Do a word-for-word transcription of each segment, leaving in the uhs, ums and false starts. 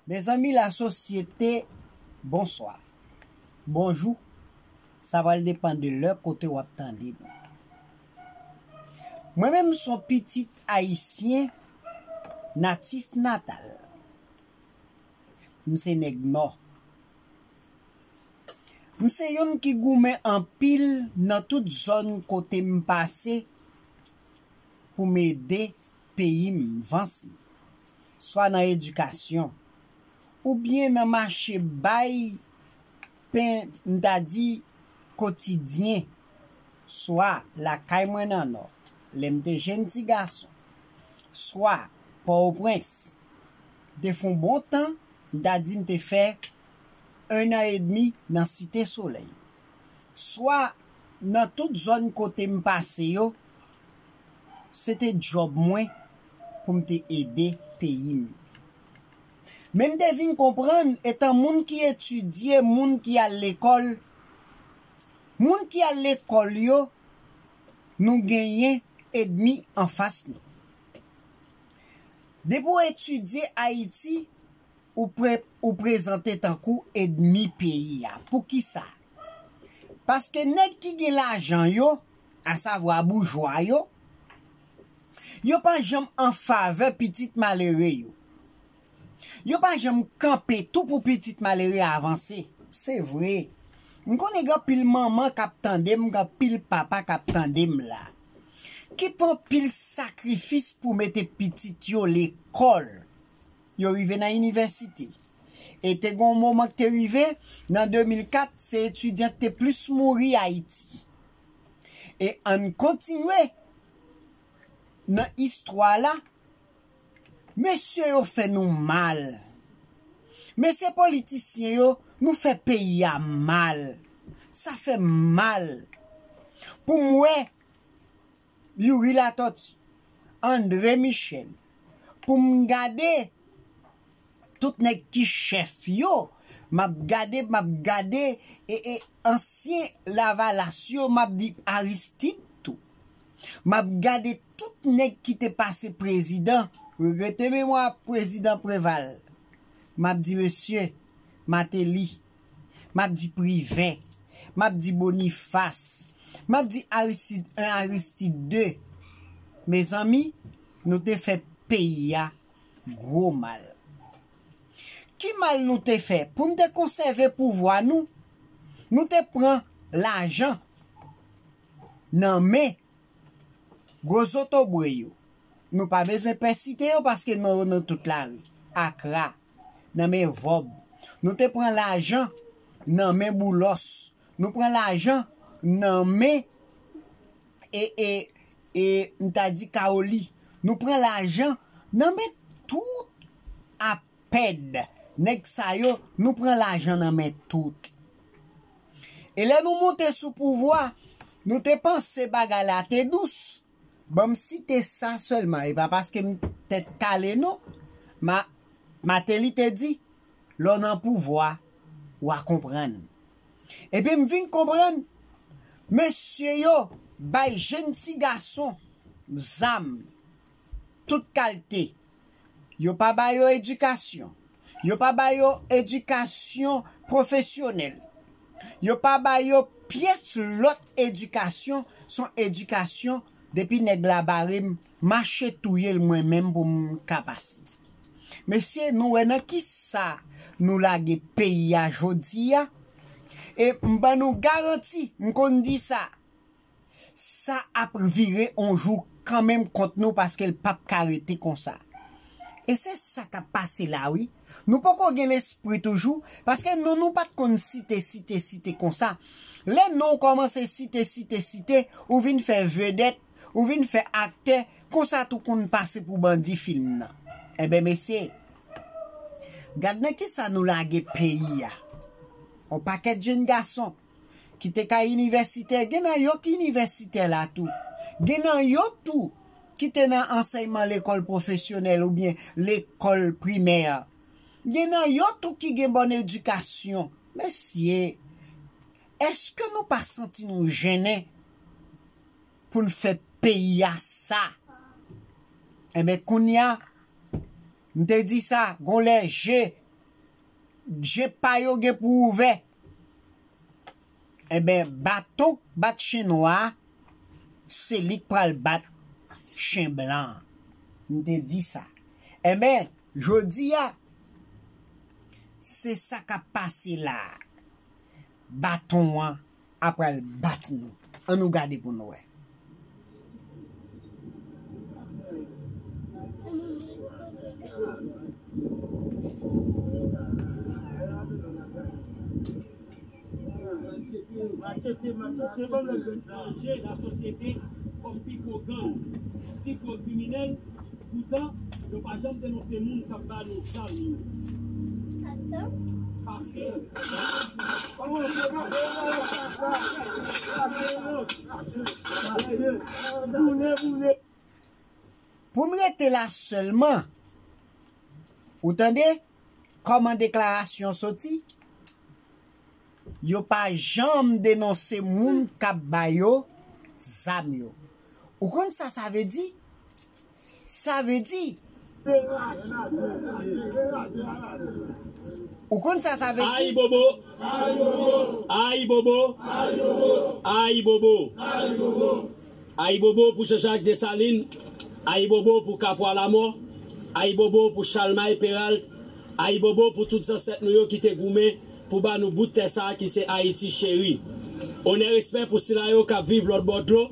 Mezanmi, lasosyete, bonswa. Bonjou. Sa pral depann de lè kote w ap tande nou. Mwen menm, m se yon pitit ayisyen natif natal. M se nèg Nò. M se youn ki goumen anpil nan tout zòn kote m pase pou m ede peyi m vanse, swa nan edikasyon, oubyen nan mache bay pen, m ta di, kotidyen, swa lakay mwen nan Nò, lè m te jenn ti gason, swa Pòtoprens. Te fè yon bon tan, m ta di m te fè en an edmi nan Site Solèy. Swa nan tout zòn kote m pase yo, se te djòb mwen pou m te ede peyi m. Men m te vin konprann, etan moun ki etidye, moun ki al lekòl, moun ki al lekòl yo, nou genyen edmi anfas nou. Depi w etidye Ayiti, ou pre-, ou prezante tankou edmi peyi a. Poukisa? Paske nèg ki gen lajan yo, asavwa boujwa yo, yo pa janm an favè pitit malere yo. Yo pa janm kanpe tou pou pitit malere a avanse. Se vre. M konnen gen anpil manman k ap tande m, gen anpil papa k ap tande m la, ki fè anpil sakrifis pou mete pitit yo lekòl. Yo rive nan inivèsite. E te gen yon moman ki te rive, nan de mil kat, se etidyan ki te plis mouri Ayiti. E ann kontinye nan istwa la, mesye yo fè nou mal. Mesye politisyen yo, nou fè peyi a mal. Sa fè m mal. Pou m wè Youri Latortue, André Michel, pou m gade tout nèg ki chèf yo, m ap gade, m ap gade, e, e, ansyen Lavalas yo, m ap di Aristide tou. M ap gade tout nèg ki te pase prezidan, regrete memwa prezidan Preval. M ap di mesye Martelly, m ap di Privè, m ap di Boniface, m ap di Aristide en, Aristide de. Mezanmi, nou te fè peyi a gwo mal. Ki mal nou te fè? Pou n te konsève pouvwa nou, nou te pran lajan nan men gwo zotobre yo. Nou pa bezwen pè site yo paske non yo nan tout lari. Akra, nan men Vòb. Nou te pran lajan nan men Boulòs. Nou pran lajan nan men, e, e, e, m ta di Kaoli. Nou pran lajan nan men tout apèd. Nèg sa yo, nou pran lajan nan men tout. E lè nou monte sou pouvwa, nou te panse bagay la te dous. Ban m site sa sèlman, e pa paske m tèt kale non. Ma-, Martelly te di, lè w nan pouvwa, w a konprann. Epi m vin konprann, mesye yo bay jenn ti gason zam, tout kalte. Yo pa ba yo edikasyon. Yo pa ba yo edikasyon pwofesyonèl. Yo pa ba yo pyès lòt edikasyon, se yon edikasyon depi nèg la bare m, mache touye l mwen menm pou m ka pase. Mesye, nou wè nan kisa nou lage peyi a jodi a? E m ban nou garanti, m konn di sa, sa ap vire on jou kanmenm kont nou paske l p ap ka rete konsa. E se sa k ap pase la wi. Nou poko gen lespri toujou, paske non nou pa t konn site, site, site konsa. Lè non w kòmanse site, site, site, ou vin fè vedèt, ou vin fè aktè, konsa tou konn pase pou bandi fim nan. Enben mesye, gad nan kisa nou lage peyi a. On pakèt jenn gason ki te ka inivèsitè, gen nan yo ki inivèsitè la tou. Gen nan yo tou ki te nan ansèyman lekòl pwofesyonèl oubyen lekòl primè. Gen nan yo tou ki gen bòn edikasyon. Mesye, èske nou pa santi nou jennen pou n fè peyi a sa? Enben, kounye a, m te di sa, gon lè je je pa yo gen pou ouvè. Enben, baton k bat chen nwa a, se li k pral bat chen blan an. M te di sa. Enben, jodi a, se sa k ap pase la a. Baton an apral bat nou. Ann nou gade pou nou wè. Machete, machete, ban m lòt grenn sa. Chanje lasosyete kòm pi gwo gang, pi gwo kriminèl. Poutan, yo pa janm denonse moun k ap ba nou zam yo. Paske, pou n rete la sèlman, ou tande kòman deklarasyon soti? Yo pa janm denonse moun k ap ba yo zam yo. Ou konn sa sa vle di? Sa vle di, ou konn sa sa vle di? Ayibobo! Ayibobo! Ayibobo! Ayibobo pou Jean Jacques Dessalines, ayibobo pou Kapwa Lamò, ayibobo pou Chalmay Peralt, ayibobo pou tout zansèt nou yo ki te goumen pou ba nou bout tè sa a ki se Ayiti cheri. Onè, respè pou sila yo k ap viv lòt bò dlo.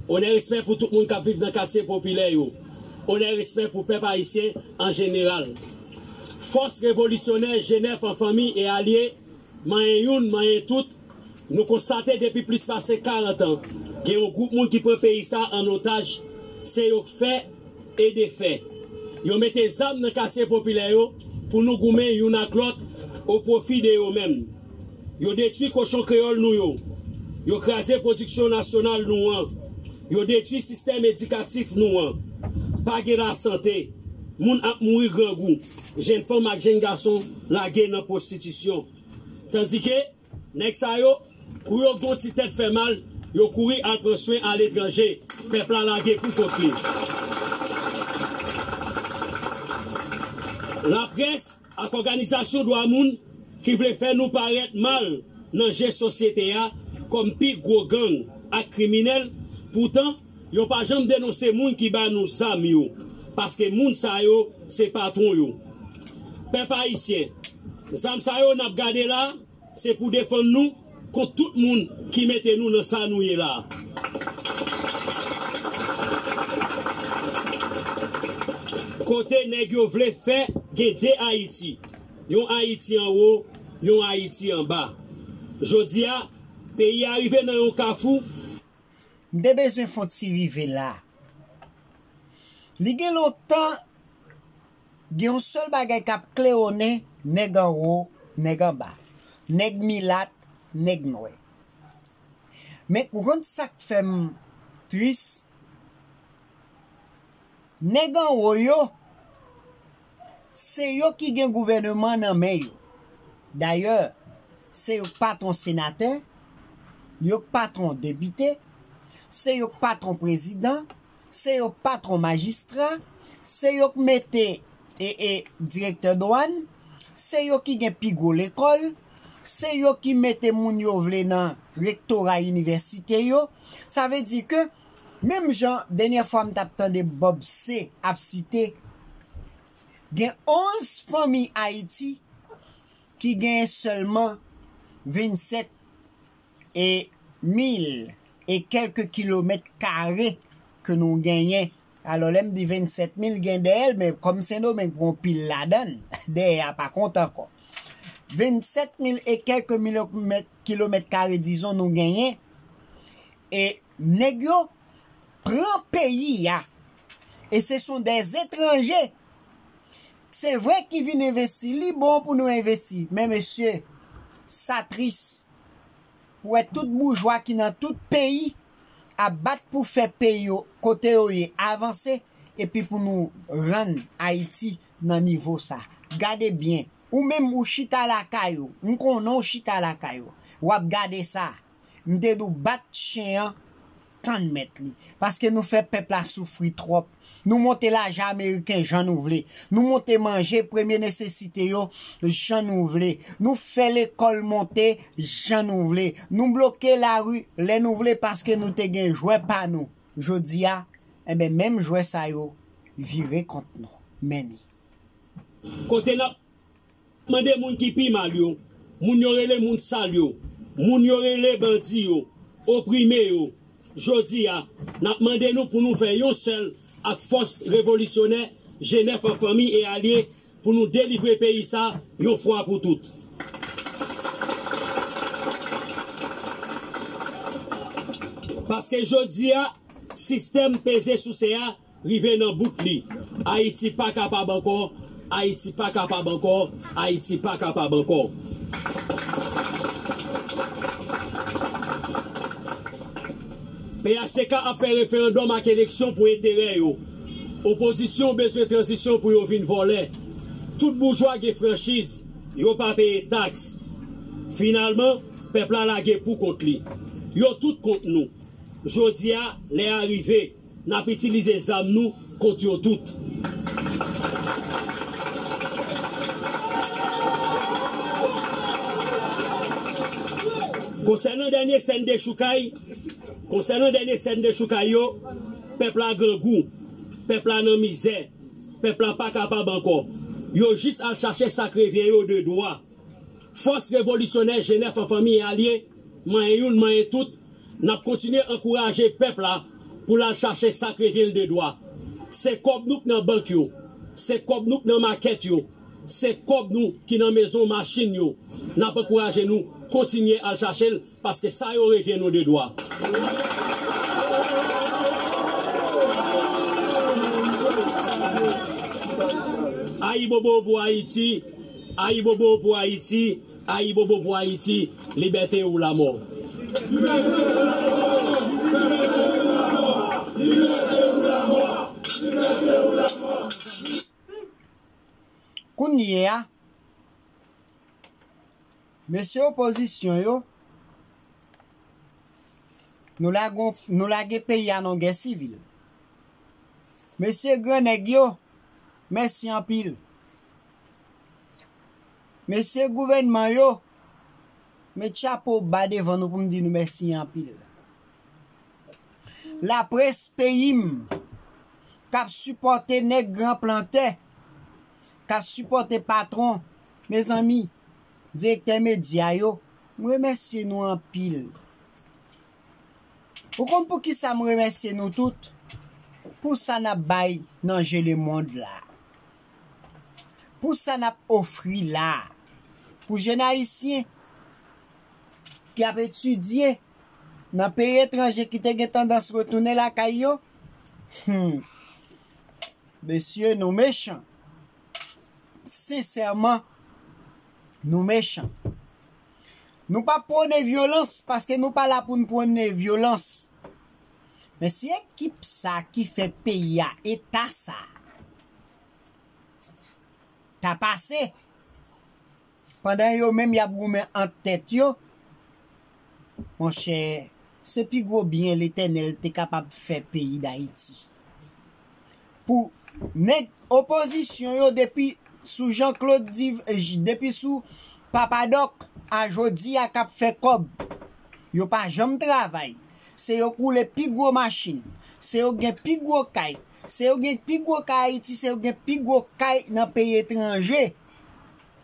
Onè, respè pou tout moun k ap viv nan katye popilè yo. Onè, respè pou pèp ayisyen an jeneral. Fòs revolisyonè G nèf an fanmi e alye, manyen youn, manyen tout, nou konstate depi plis pase karant an, gen yon gwoup moun ki pran peyi sa an otaj, se yo k fè e defè. Yo mete zam nan katye popilè yo pou nou goumen youn ak lòt o pwofi de yo menm. Yo detwi kochon kreyòl nou yo. Yo kraze pwodiksyon nasyonal nou an. Yo detwi sistèm edikatif nou an. Pa gen lasante. Moun ap mouri grangou. Jenn fanm ak jenn gason lage nan pwostitisyon. Tandike, nèg sa yo, pou yo gon ti tèt fè mal, yo kouri al pran swen aletranje. Pèp la lage pou kont li. Laprès ak òganizasyon dwa moun ki vle fè nou parèt mal nan je sosyete a kòm pi gwo gang ak kriminèl, poutan, yo pa janm denonse moun ki ba nou zam yo, paske moun sa yo se patwon yo. Pèp ayisyen, zam sa yo n ap gade la, se pou defann nou kont tout moun ki mete nou nan sa nou ye la. Kote nèg yo vle fè gen de Ayiti, yon Ayiti anwo, yon Ayiti anba. Jodi a, peyi a rive nan yon kafou. M te bezwen fè yon ti rive la. Li gen lontan, gen yon sèl bagay k ap klewonnen nèg anwo, nèg anba, nèg milat, nèg nwè. Men ou konn sa k fè m tris? Nèg anwo yo, se yo ki gen gouvèneman nan men yo. Dayè, se yo k patwon senatè, yo k patwon depite, se yo k patwon prezidan, se yo k patwon majistra, se yo k mete, e, e, direktè dwàn, se yo ki gen pi gwo lekòl, se yo ki mete moun yo vle nan rektora inivèsite yo. Sa vle di ke, menm jan dènyè fwa m t ap tande Bob C ap site, gen onz fanmi Ayiti ki genyen sèlman vennsèt e mil e kèlke kilomèt kare ke nou genyen. Alò, lè m di vennsèt mil, gen dèyè l, men kòm Sendomeng pran pil ladan l, dèyè a pa konte ankò. Vennsèt mil e kèlke milomèt, kilomèt kare, dizon, nou genyen. E nèg yo pran peyi a. E se son dè etranje, se vre, ki vin envesti. Li bon pou nou envesti. Men mesye, sa tris. Ou wè tout boujwa ki nan tout peyi ap bat pou fè peyi yo, kote yo ye, avanse, epi pou nou rann Ayiti nan nivo sa. Gade byen. Ou menm ou chita lakay ou. M konnen w chita lakay ou. W ap gade sa. M te di w bat chen an. tann mèt li. Paske nou fè pèp la soufri twòp. Nou monte lajan ameriken jan nou vle. Nou monte manje premye nesesite yo jan nou vle. Nou fè lekòl monte jan nou vle. Nou bloke lari lè nou vle paske nou te gen jwè pa nou. Jodi a, enben, menm jwè sa yo vire kont nou. Men ni. Kote n ap mande moun ki pi mal yo, moun yo rele moun sal yo, moun yo rele bandi yo, oprime yo, jodi a, n ap mande nou pou nou fè yon sèl ak fòs revolisyonè, G nèf an fanmi e alye, pou nou delivre peyi sa yon fwa pou tout. Paske jodi a, sistèm peze souse a rive nan bout li. Ayiti pa kapab ankò, Ayiti pa kapab ankò, Ayiti pa kapab ankò. P H T K ap fè referandòm ak eleksyon pou enterè yo. Opozisyon bezwen tranzisyon pou yo vin vòlè. Tout boujwa gen franchiz, yo pa peye taks. Finalman, pèp la lage pou kont li. Yo tout kont nou. Jodi a, lè a rive, n ap itilize zam nou kont yo tout. Konsènan dènye sèn dechoukay, konsènan dènye sèn dechoukay yo, pèp la grangou, pèp la nan mizè, pèp la pa kapab ankò. Yo jis al chache sa k revyen yo de dwa. Fòs revolisyonè G nèf an fanmi e alye, manyen youn, manyen tout, n ap kontinye ankouraje pèp la pou l al chache sa k revyen l de dwa. Se kòb nou k nan bank yo, se kòb nou k nan makèt yo, se kòb nou ki nan mezon machin yo. N ap ankouraje nou kontinye al chache l, paske sa yo revyen nou de dwa. Ayibobo pou Ayiti, ayibobo pou Ayiti, ayibobo pou Ayiti, libète ou lamò. Kounye a, mesye opozisyon yo, nou lage, nou lage peyi a nan gè sivil. Mesye gran nèg yo, mèsi anpil. Mesye gouvènman yo, met chapo ba devan nou pou m di nou mèsi anpil. Laprès peyi m k ap sipòte nèg gran plantè, k ap sipòte patwon, mezanmi, direktè medya yo, m remèsye nou anpil. Ou konn poukisa m remèsye nou tout? Pou sa n ap bay nan je lemonn la. Pou sa n ap ofri la. Pou jèn ayisyen ki ap etidye nan peyi etranje ki te gen tandans retounen lakay yo. Hmm. Mesye, nou mechan. Sensèman, nou mechan. Nou pa pwone vyolans paske nou pa la pou n pwone vyolans. Men si ekip sa ki fè peyi a eta sa ta pase, pandan yo menm y ap goumen ant tèt yo, monchè, se pi gwo byen Letènèl te kapab fè peyi Dayiti. Pou nèg opozisyon yo depi sou Jean Claude Div, depi sou Papa Doc a jodi a k ap fè kòb. Yo pa janm travay. Se yo k woule pi gwo machin. Se yo k gen pi gwo kay. Se yo gen pi gwo kay Ayiti, se yo gen pi gwo kay nan peyi etranje.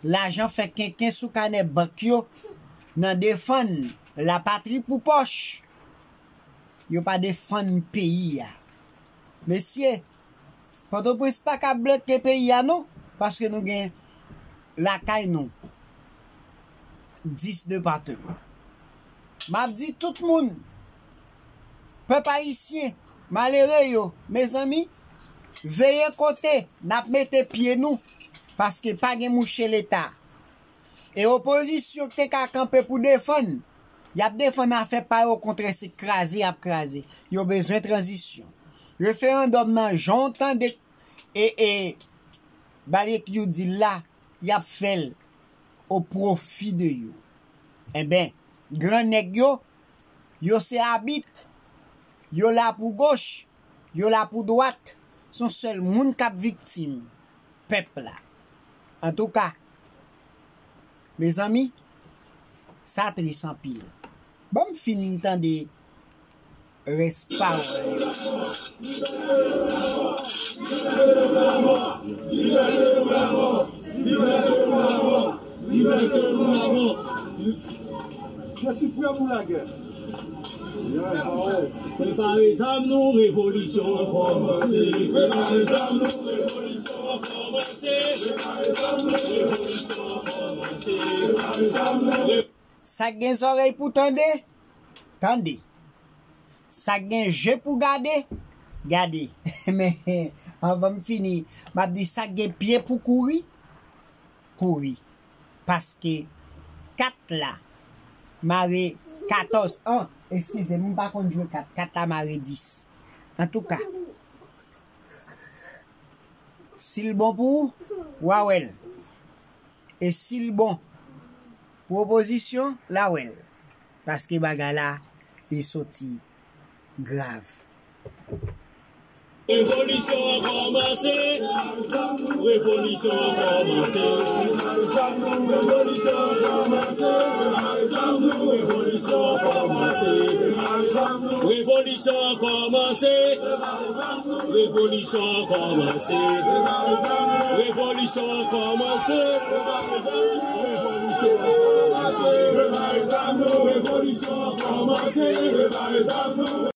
Lajan fè kenken sou kanè bank yo nan defann lapatri pou pòch. Yo pa defann peyi a. Mesye, Pòtoprens pa ka bloke peyi a non, paske nou gen lakay nou dis depatman. M ap di tout moun, pèp ayisyen, malere yo, mezanmi, veye kote n ap mete pye nou, paske pa gen mouche Leta. E opozisyon ki te ka kanpe pou defann, y ap defann afè pa yo, okontrè se kraze y ap kraze. Yo bezwen tranzisyon. Referandòm nan jan w tande e, e Barbecue di l la, y ap fè l o pwofi de yo. Enben, gran nèg yo, yo se abit Yo la pou goch, yo la pou dwat, se yon sèl moun k ap viktim, pèp la. Antouka, mezanmi, sa tris anpil. Ban m fin tande rès pawòl yo. Libète nou la mò! Libète nou la mò! Libète nou la mò! Je suis prêt pour la guerre. Prepare zam nou, revolisyon an kòmanse. Prepare zam nou, revolisyon an kòmanse. Prepare zam nou, revolisyon an kòmanse. Prepare zam nou, re- Sa k gen zòrèy pou tande, tande. Sa k gen je pou gade, gade. Men, anvan m fini, m ap di sa k gen pye pou kouri, kouri. Paske kat la mare katòz an, eskize m, m pa konn jwe kat, kat la mare dis. Antouka, si l bon pou ou, w a wè l. E si l bon pou opozisyon, l a wè l. Paske bagay la, li soti grav. Revolisyon an kòmanse. Revolisyon an kòmanse. Revolisyon an kòmanse. Revolisyon an kòmanse. Revolisyon an kòmanse. Revolisyon an kòmanse. Revolisyon an kòmanse. Revolisyon an kòmanse. Revolisyon an kòmanse.